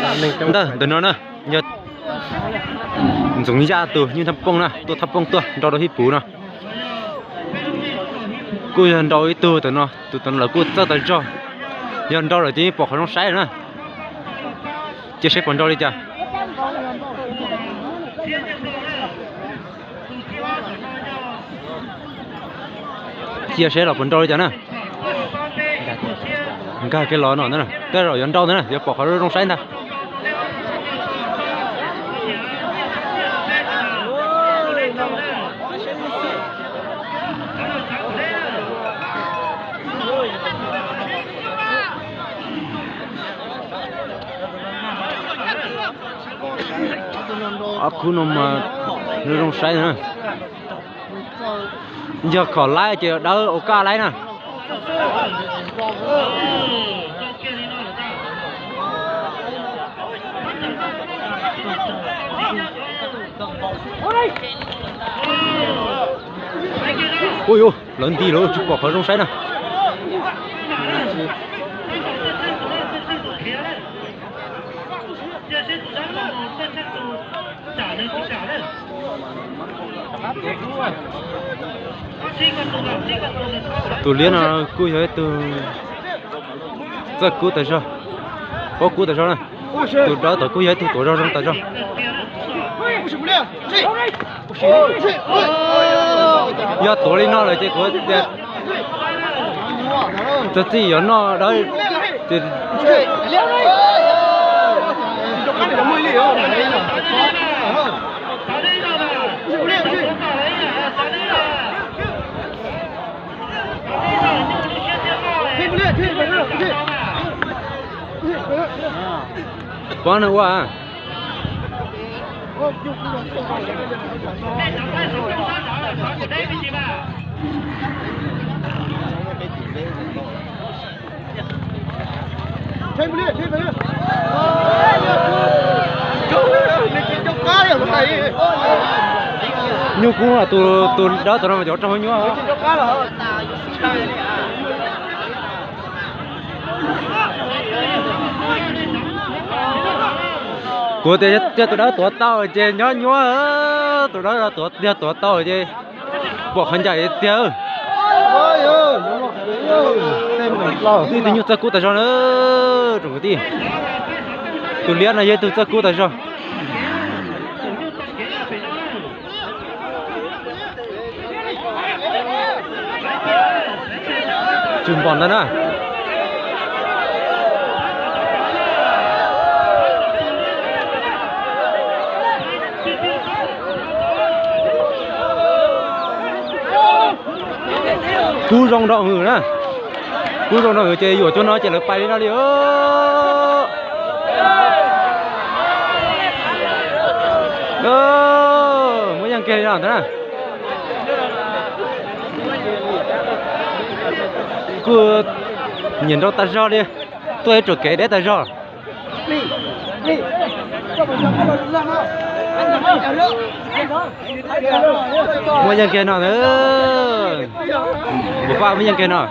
Ntawm no na, yog Ntxoov Yaj tus nyuj thaj pooj na, tuaj thaj pooj tuaj nrau rau hib puv no. Kuj yog nrau ib tug tam no, tus tam no lawv kuj txawj tas zog. Yog nrau lawm ces pom qhov zoo saib na. Cia seb puas nrau li cas. Cia seb los puas nrau li cas na. Nkag kiag los no ntag, tej zaum yuav nrau ntag na, yuav pom qhov zoo saib ntag. Ob khub no mas zoo zoo saib na. Yog khom laib ces dawb ua kaj laib na. Ua yuv, lawv nti lawm tsis pom qhov zoo saib na. Tus liab no kuj yog ib tug txawj kub tas zog, paub kub tas zog na. Tus dawb tod kuj yog ib tug tuav zog zoo tas zog. Yog tuav li no lawm ces kuv tias txawm txij yuav noj dawb ces pab nws ua. Nyuj kub, tus dawb tom no mas cov rau hauv nyuaj. Kuv tias yog tus dawb tuav tau ces nyob nyuaj, tus dawb yog tuav tau ces pom qhov ncaim tiag. Ib tug nyuj txawj kub tas zog na, tsoom kwv tij. Tus liab no yog ib tug txawj kub tas zog. Tsum npom ntag na. Kub zoo nrau hwv na. Kub zoo nrau hwv ces yuam cuag no ces lawv pais li no li. Muab yeej kiag li no ntag na. Kuj nyiam nrau tas zog li, tuaj ib tsoom kev deb tas zog. Muab yeej kiag no ntag. Kuv pab muab yeej kiag no.